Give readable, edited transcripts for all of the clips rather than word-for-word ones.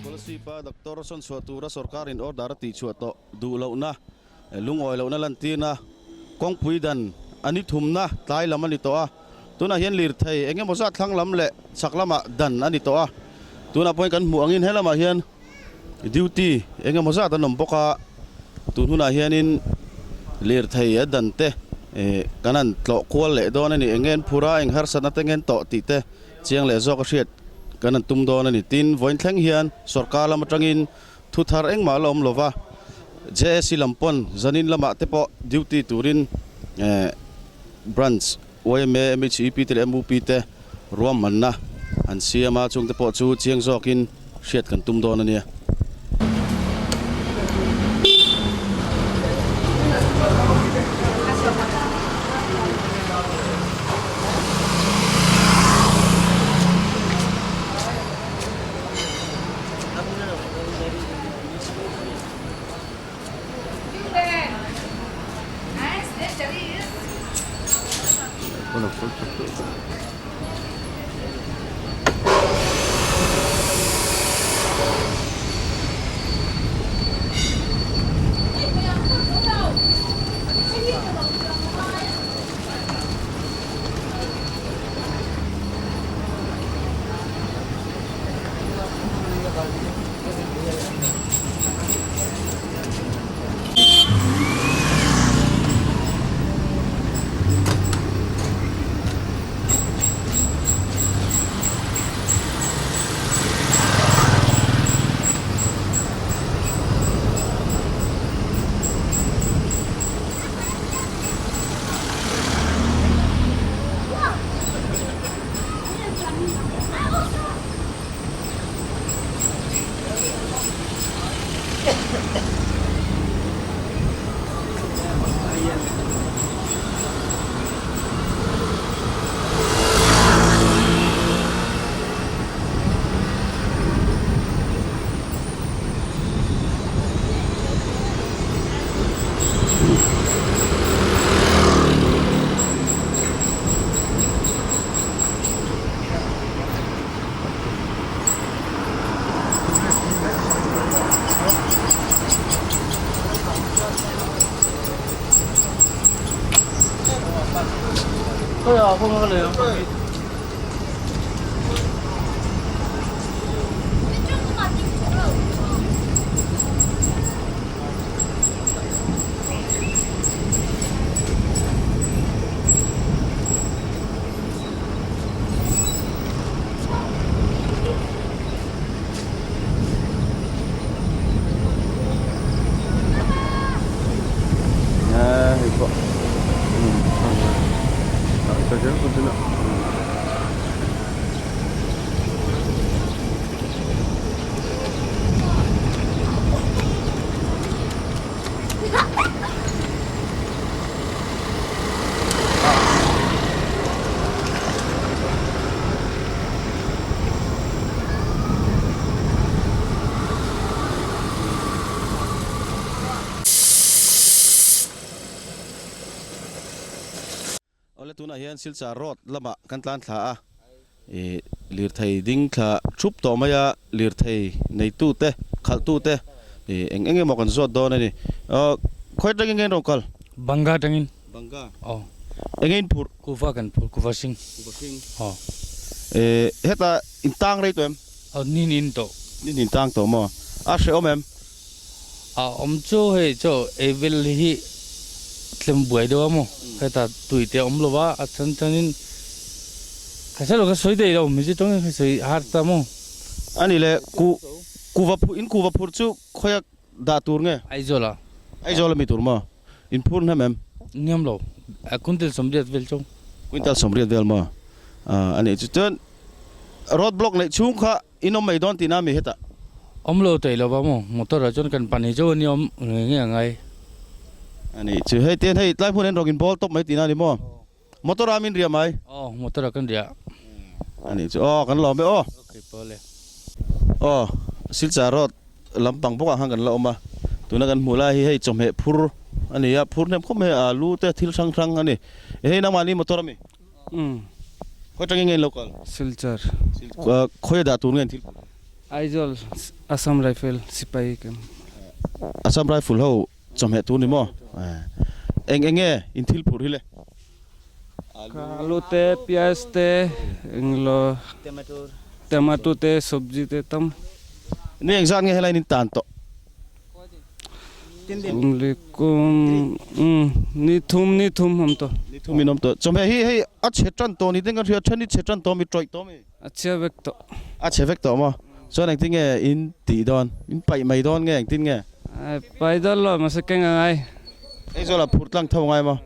Kolasib-a doctor sawn chhuah tura sorkarin order a tihchhuah tawh duh lohna Lungawi lohna lantirna kawngpui dan a ni thumna tlai lam a ni tawh a, tunah hian lirthei eng emaw zat thlang lam leh chhak lamah dan a ni tawh a, tunah pawhin kan hmuh angin he lamah hian duty eng emaw zat an awm bawk a, tun hunah hianin lirthei a dan te kan han tlawh kual leh dawn a ni, eng nge an phur a, eng harsatna te nge an tawh tih te chiang leh zawk a hriat kan han tum dawn a ni. Tin, vawiin thleng hian sorkar lam atangin Thu thar engmah la awm lova, JAC lam pawn zanin lamah te pawh duty turin Branch yma, MHEP te leh MUP te ruahmanna an siam a, chungte pawh chu chiang zawkin hriat kan tum dawn a nia. Awle tunah hian Silchar road lamah kan tlan thla a, ih lirthei ding thla thup tawh mai a, lirthei neitute khalhtute ih eng eng emaw kan zawt dawn a ni. Aw khawi atangin nge an rawn kal? Banga atangin. Banga. Aw. Enge in phurh? Kuva kan phurh, kuva hring. Kuva hring. Aw. Eh heta in tang rei tawh em? Aw nin in tawh. Nin in tang tawh maw? A hrehawm em? A awm chu hei chaw ei vel hi tlem buai deuh a maw? Heta tui te a awm lo va, a chhan chhanin ka hre lo ka sawi daih lo, mizo tawngin ka sawi har ta maw? Ani le ku kuva phurh in kuva phurh chu khawiah Dah tur nge? Aizawl ah. Aizawl ami tur maw? In phur hnem em? Hnem lo. Quintal 80 vel chu. Quintal 80 vel maw? A nih chu chuan Road block neih chhung kha in awm mai dawn tihna a mi hetah? Awm lo theih lo va maw, motor ah chuan kan pahnih chauh a ni awm ngei ngei a ngai. A nih chu, hei tian hei tlai hmun hian rawng in bawl tawp mai tihna a ni maw? Motor ah min riah mai? Aw, motor ah kan riah. A nih chu, aw kan lawm e aw. Ok, pawle. Aw, Silchar road lampang bawkah khan kan la awm a, tuna kan hmuh lai hi hei chawhmeh phur a ni a, phur hnem khawp mai a, alu te thil hrang hrang a ni. Hei nangmahni motor a mi? Umm. Khawi atangin nge in lo kal? Silchar. Khawi a dah tur nge in thil phur? Aizawl Assam Rifle sipai kan. Assam Rifle ho chawhmeh tur ni maw? Eng eng nge in thil phur hi le? Alu te, piaz te, englo tomato te, sabji te tam. Ni engzat nge helai in tan tawh? Kum ni thum ni thum awm tawh. Ni thum in awm tawh. Chawhmeh hi hei a chhe tan tawh ni ten kan hria, then hi chhe tan tawh mi tawih tawh mi? A chhe vek tawh. A chhe vek tawh maw? Chuan engtin nge in tih dawn? In paih mai dawn nge engtin nge? Paih dawn lo mahse keng a ngai. Aizawl ah phur tlang tho ngai maw?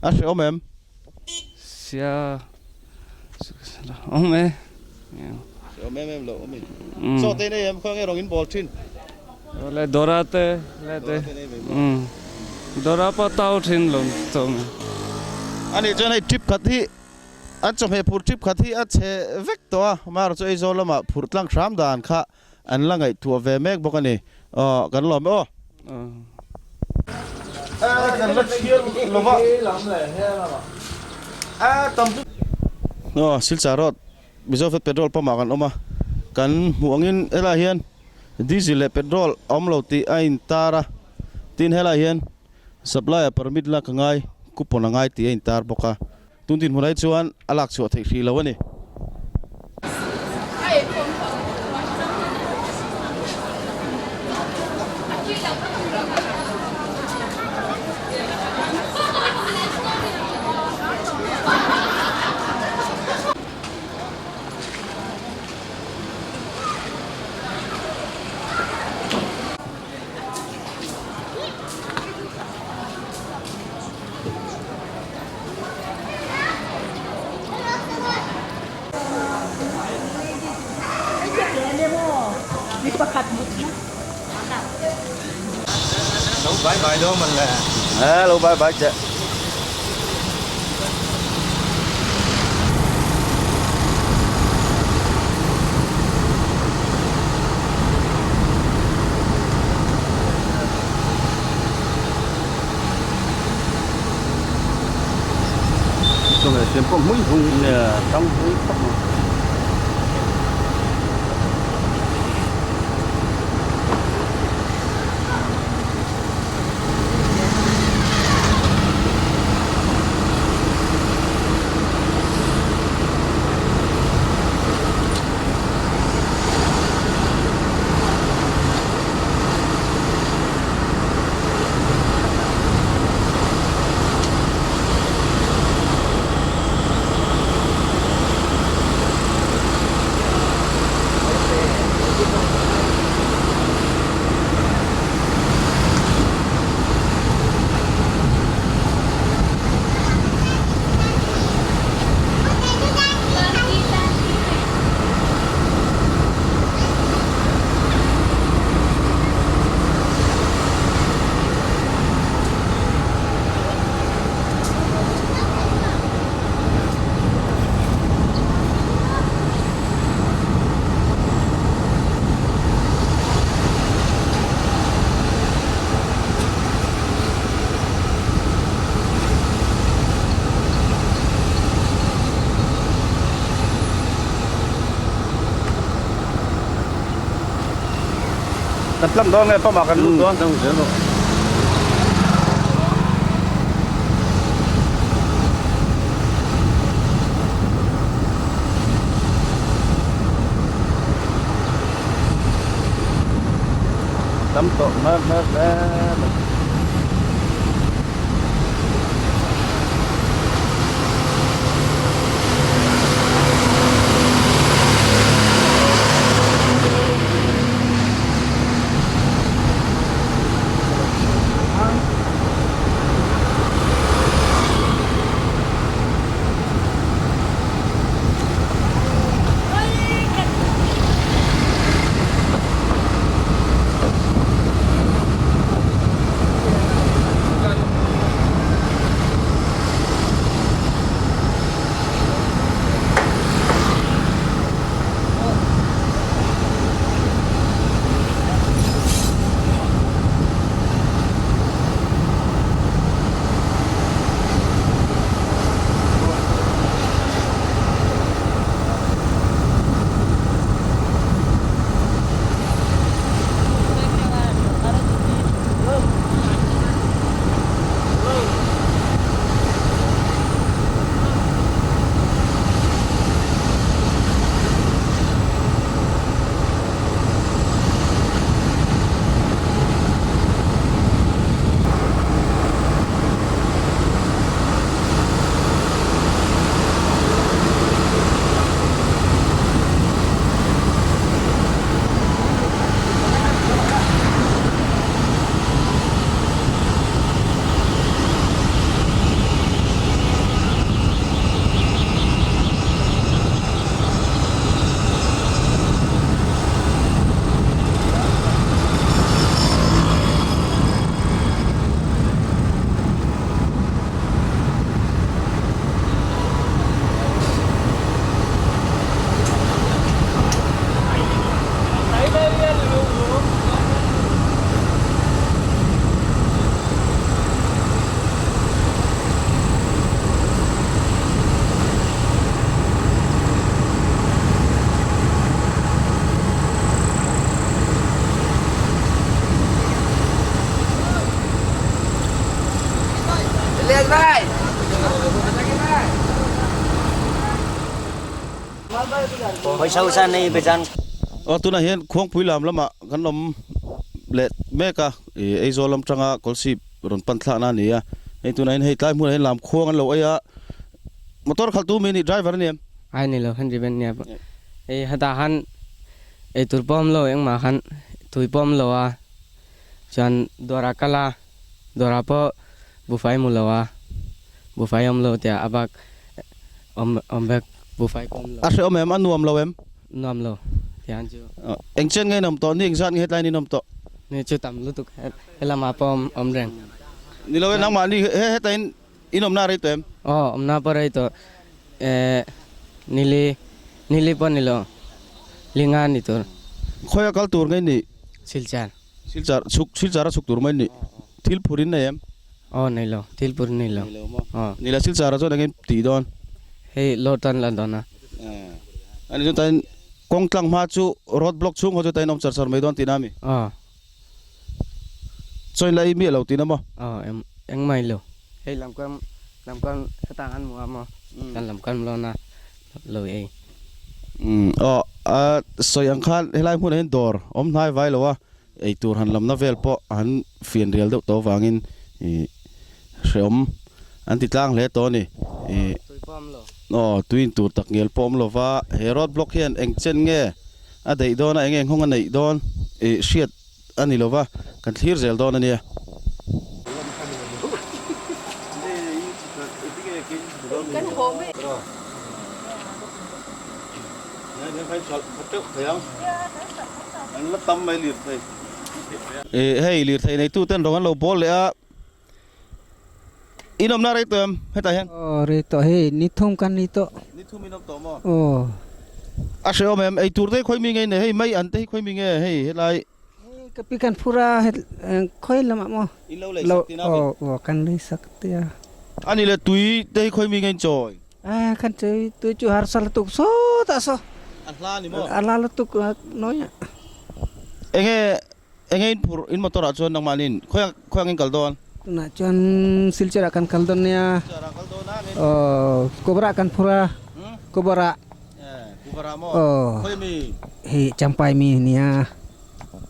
A hrehawm em? Sia awm e. Awm em em lo awm i. Chaw te in ei em khawi nge rawng in bawl thin? Le dawra te le te. Dawra pawh tau thin lo chaw mai. Ani chuan hei trip khat hi an chawhmeh phur trip khat hi a chhe vek tawh a, amaherawhchu chu Aizawl lamah phurh tlang hram dan kha An la ngaihtuah ve mek bawk a ni. Aw, kan lawm e aw. Kan la chhiar lo va. Aw, Silchar Road, Mizo Fed Petrol Pump ah kan awm a. Kan hmuh angin helaiah hian Diesel leh Petrol a awm lo tih a intar a. Tin, helaiah hian Supply-a permit lak a ngai, coupon a ngai tih a intar bawk a. Tun dinhmun ai chuan a lak chhuah theih hrih lo a ni. Lo bye bye che. Chawhmeh siam pawh hmui hung nia tang hmui khawp mai. Kan tlang dawn nge pump ah kan lut dawn. Tlang zel rawh. Tam tawh hmel hmel hle mai. Pawisa usa nei be jan. Aw tunah hian Khuangpui lam lamah kan awm leh mek a, ih Aizawl lam tanga Kawlsip rawn pan thlakna a ni a, hei tunah hian hei tlai hmunah hian lam khuang an lo ei a, motor khaltu mi a nih driver a ni em? Ai ni lo Henry Ben nia hei hetah khan eitur pawh awm lo engmah khan tui pawh awm lo a chuan dawrah kal a. Dawrah pawh buhfai hmu lo a, buhfai awm lo tia a bak awm awm vek, buhfai pawh awm lo. A hrehawm em? A nuam lo em? Nuam lo tia an chu. Eng chen nge in awm tawh? Ni engzat nge hetlai in in awm tawh? Ni chu tam lutuk helamah pawh awm awm reng. Ni lo e, nangmah ni he hetlai in in awmna a rei tawh em? Aw, awmna pawh rei tawh. Eh, nili, nili pawh ni lo, linga ni tur. Khawi a kal tur nge nih? Silchar. Silchar chhuk Silchar a chhuk tur mai ni. Thil phur in nei em? Aw nei lo, thil phur nei lo. Aw. Nila Silchar ah chuan engin tih dawn? Hei load tan la dawn a. Ani chuan tain kawng tlang hma chu road block chhung ho chu tain awm char char mai dawn tihna ami? Aw. Chawi la ei miah lo tihna maw? Aw em engmah lo. Hei lamkam lamkam hetah han hmu a maw? Kan lamkam lawn a lo ei. Umm aw a sawi ang khan helai hmunah hian dawr awm hnai vai lo a, eitur han lamna vel pawh an fian rial deuh tawh avangin ih hrehawm an ti tlang hle tawh a ni. Ih aw tui in tur tak ngial pawh awm lo va, he road block hian eng chen nge a daih dawn a, eng nge nghawng a neih dawn ih hriat a ni lo va, kan thlir zel dawn a nia. Hei lirthei neitu ten rawng an lo bawl leh a, in awmna rei tawh em hetah hian? Aw rei tawh hei ni thum kan ni tawh. Ni thum in awm tawh maw? Aw. A hrehawm em? Ei tur te hi khawi mi nge nei? Hei mai an te hi khawi mi nge hei helai? Hei ka pi kan phur a khawi lamah maw? In lo lei sak tina mi? Aw aw kan lei sak tia. A ni le tui te hi khawi mi nge in chawi? A kan chawi tui chu harsa lutuk sawtah saw. A hla ni maw? A hla lutuk nawi a. Enge Enge in phurh in motor ah chuan nangmah nin khawi khawi ang in kal dawn? Tunah chuan Silchar ah kan kal dawn nia. Silchar ah kal dawn a nge? Aw Kobra kan phur a. Kobra. Kobra maw? Aw. Khawi mi? Hei Champhai mi nia.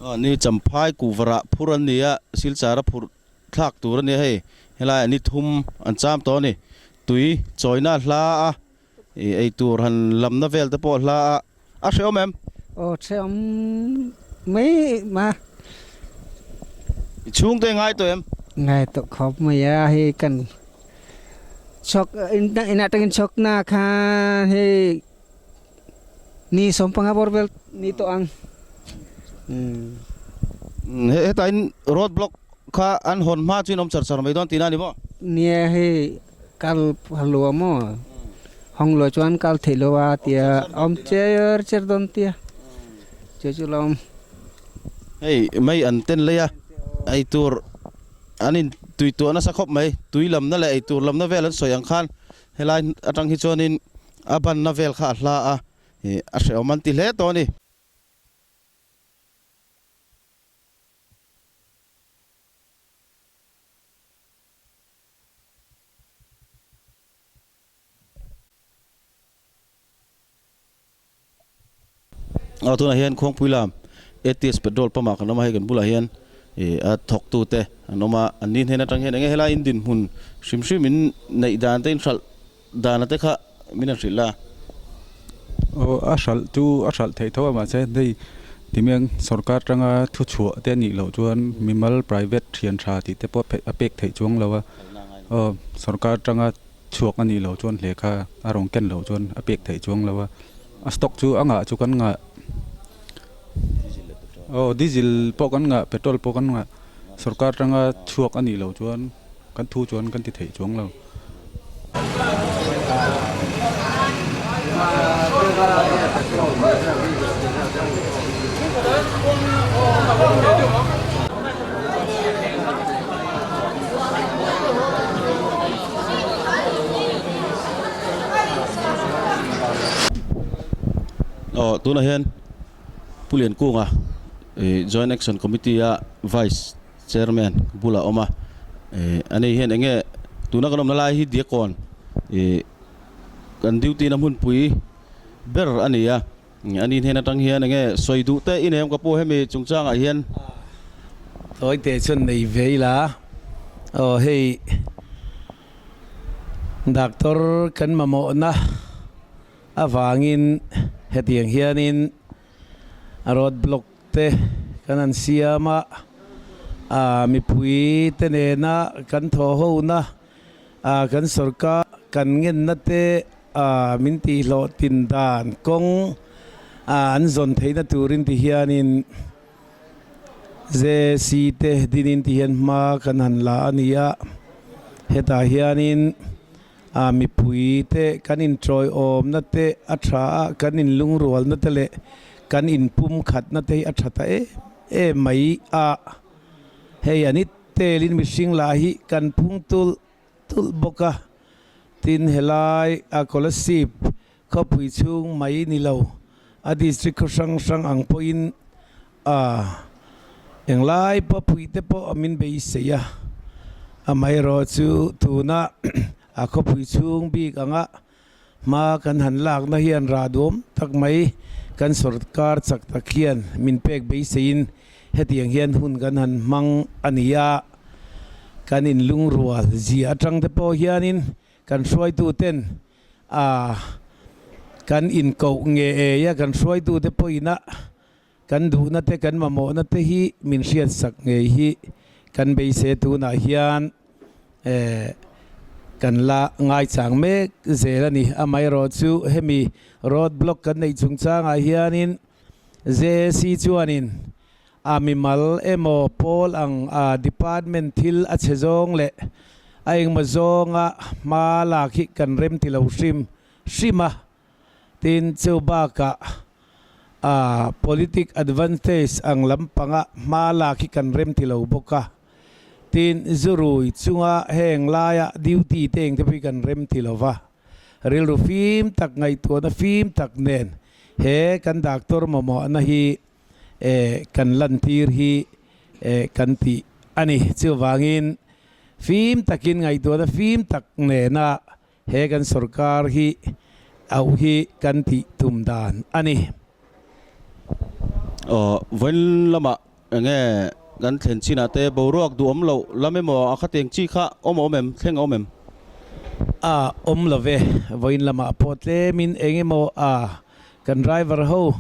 Aw ni Champhai Kuvra phur an nia Silchar a phurh thlak tur a nia hei helai ah ni thum an cham tawh a ni. Tui chawina hla a I ei tur han lamna vel te pawh hla a a hrehawm em? Aw hrehawm mai ma. I chhungte ngai tawh em? Ngai tawh khawp mai a, hei kan chhawk inah tangin chhawk na khan hei ni 15 bawr vel ni tawh ang. Hetain road block kha an hawn hma chu in awm char char mai dawn tihna a ni maw? Nia hei Kal phal lo a maw? Hawng lo chuan kal theih lo a tia awm cher cher dawn tia chu chu lo awm. Hei mei an ten lei a, eitur an in tui tuah nasa khawp mai, tui lamna leh eitur lamna vel an sawi ang khan helai atang hi chuanin a banna vel kha a hla a, a hrehawm an ti hle tawh a ni. Aw tunah hian Khuangpui lam ATS petrol pump ah kan awm a, hei kan bulah hian ih a thawk tu te an awm a, an ni hnen atang hian enge helai in dinhmun hrim hrim in neih dan te in hralh dan te kha min han hrilh a. Aw a hralh chu a hralh theih tho a mahse hei timiang sorkar atanga thu chhuah te anih loh chuan mimal private thian tha tih te pawh a pek theih chuang lo a, aw sorkar atanga chhuak anih loh chuan lehkha a rawn ken loh chuan a pek theih chuang lo a, a stock chu a ngah chu kan ngah aw diesel pawh kan ngah petrol pawh kan ngah sorkar atanga chhuak anih loh chuan. Kan thu chuan kan ti theih chuang lo. Aw tunah hian Pu Liankunga Joint Action Committee a Vice Chairman bulah a awm a, ih ani hian eng nge tuna kan awmna lai hi Diakkawn ih kan duty na hmunpui ber a ni a. Ani hnen atang hian enge sawi duh te i nem ka pu hemi chungchangah hian. Tawi te chuan nei ve ila aw hei doctor kan mamawhna avangin hetiang hianin road block te kan han siam a, mipui te nena kan thawh hona kan sorkar kan ngenna te min tihhlawh tin dan kawng an zawn theihna turin ti hianin JC te dinin ti hian hma kan han la a ni a, hetah hianin A mipui te kan inṭawiawmna te a ṭha a, kan inlungrualna te leh kan inpumkhatna te hi a ṭha ta em em mai a. Hei a ni telin mihring lah hi kan phung tulh tulh bawk a, tin helai a Kolasib khawpui chhung mai ni lo a district khaw hrang hrang ang pawhin A, englai pawh puite pawh min beisei a, amaherawh chu tuna a khawpui chhung bik anga hma kan han lakna hian rah duam tak mai kan sorkar chak tak hian min pek beiseiin hetiang hian hun kan han hmang a ni a, kan inlungrual zia atang te pawh hianin kan hruaituten a kan inkoh nge ei a, kan hruaitute pawhin a Kan duhna te kan mamawhna te hi min hriatsak ngei hi kan beisei tunah hian kan la ngaichang mek zel a ni. Amaherawh chu hemi road block kan neih chungchangah hianin JAC chuanin a mimal emaw pawl ang a department thil a chhe zawng leh a engmaw zawnga hma lak hi kan rem ti lo hrim hrim a. Tin, chu bakah a politic advantage ang lampanga hma lak hi kan rem ti lo bawk a. Tin, zurui chunga heng laia duty te engte pawh hi kan rem ti lo va. Rilru fim tak, ngaihtuahna fim tak nen he kan doctor mamawhna hi kan lantir hi kan tih a ni. Chuvangin fim takin ngaihtuahna fim tak nena He kan sorkar hi auh hi kan tih tum dan a ni. Aw, vawiin lamah enge kan thlen chinah te boruak duhawm loh lam emaw a khatiang chi kha awm a awm em, thleng a awm em? A awm lo ve, vawiin lamah pawh tlemin eng emaw a kan driver ho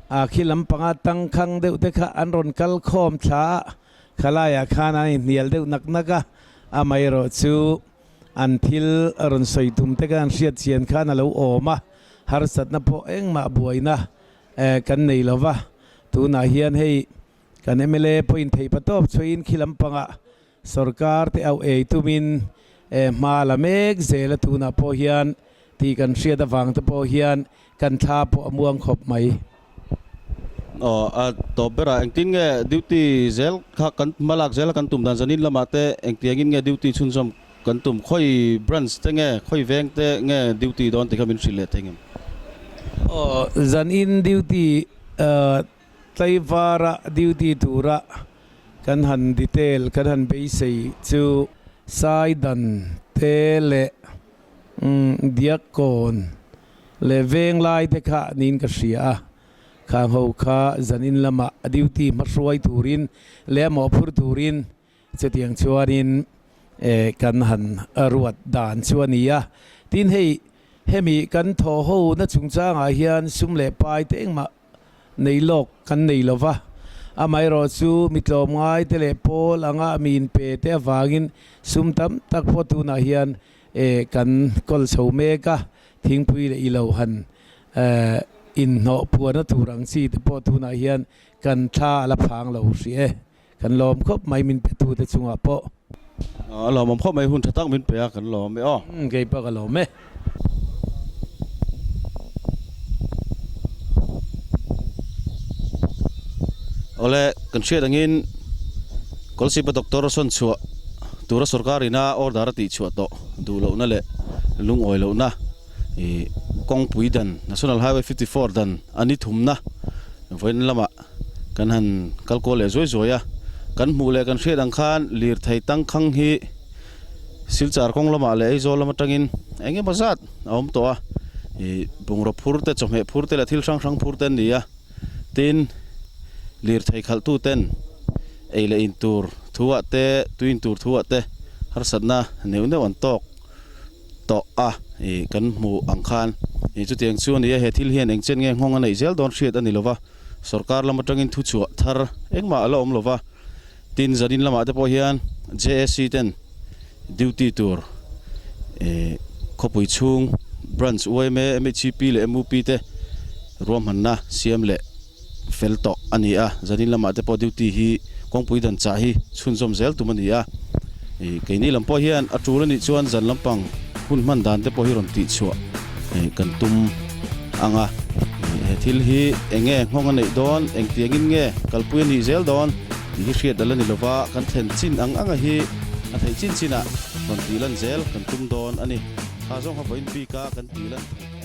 a khi lampanga tangkhang deuh te kha an rawn kal khawm thla a, khalaiah khan an inhnial deuh nak nak a, amaherawh chu An thil a rawn sawi tum te khan hriat chian khan a lo awm a, harsatna pawh engmah buaina kan nei lo va. Tunah hian hei kan mla pawhin theih patawp chhuahin khi lampangah sorkar te auh ei tumin hma la mek zel a, tunah pawh hian tih kan hriat avang te pawh hian kan thla pawh a muang khawp mai. Aw, a tawp berah engtin nge duty zel kha kan hma lak zel a kan tum dan zanin lamah te engtiangin nge duty chhunzawm kan tum khawi branch te nge khawi veng te nge duty dawn tih kha min hrilh leh thei ngem? Aw, zanin duty tlaivara duty tura kan han detail kan han beisei chu Saidan te leh Diakkawn leh Venglai te kha niin ka hria a, khang ho kha zanin lamah a duty hmahruai turin leh a mawhphur turin chutiang chuanin kan han ruat dan chu a ni a. Tin hei hemi kan thawh ho na chungchangah hian sum leh pai te engmah nei lawk kan nei lo va, amaherawh chu mi tlawmngai te leh pawl anga mi inpe te avangin sum tam tak pawh tunah hian kan kawl chho mek a, thingpui leh ilo han inhnawh puana tur ang chi te pawh tunah hian kan thla a la phang lo hrih e, kan lawm khawp mai min pe tu te chungah pawh. A lawmawm khawp mai, hun tha tak min pe a, kan lawm e aw. Kei pawh ka lawm e. Awle, kan hriat angin Kawlsipa Doctor sawn chhuah tura sorkar ina order a tih chhuah tawh duh lohna leh lungawi lohna ih kawngpui dan National Highway 54 dan a ni thumna vawiin lamah kan han kal kual leh zuai zuai a, kan hmuh leh kan hriat ang khan lirthei tangkhang hi Silchar kawng lamah leh Aizawl lam atangin eng emaw zat a awm tawh a, Ih bungraw phur te chawhmeh phur te leh thil hrang hrang phur te an ni a, tin lirthei khalhtu ten ei leh in tur thu ah te tui in tur thu ah te harsatna neuh neuh an tawk tawh a ih kan hmuh ang khan ih chutiang chu a ni a, he thil hian eng chen nge nghawng a neih zel dawn hriat a ni lova, sorkar lam atangin thuchhuah thar engmah a la awm lova, tin zanin lamah te pawh hian JAC ten duty tur ih khawpui chhung branch yma, MHCP leh MUP te ruahmanna siam leh fel tawh a ni a, zanin lamah te pawh duty hi kawngpui dan chah hi chhunzawm zel tum a ni a, ih keini lam pawh hian a tul a nih chuan zan lampang hun hman dan te pawh hi rawn tihchhuah ih kan tum ang a, ih he thil hi eng nge nghawng a neih dawn, engtiangin nge kalpui a nih zel dawn tih hi hriat dal a ni lova, kan thlen chin ang anga hi a theih chin chinah rawn tih lan zel kan tum dawn a ni. Kha zawng ha vawiin bik a kan tih lan theih.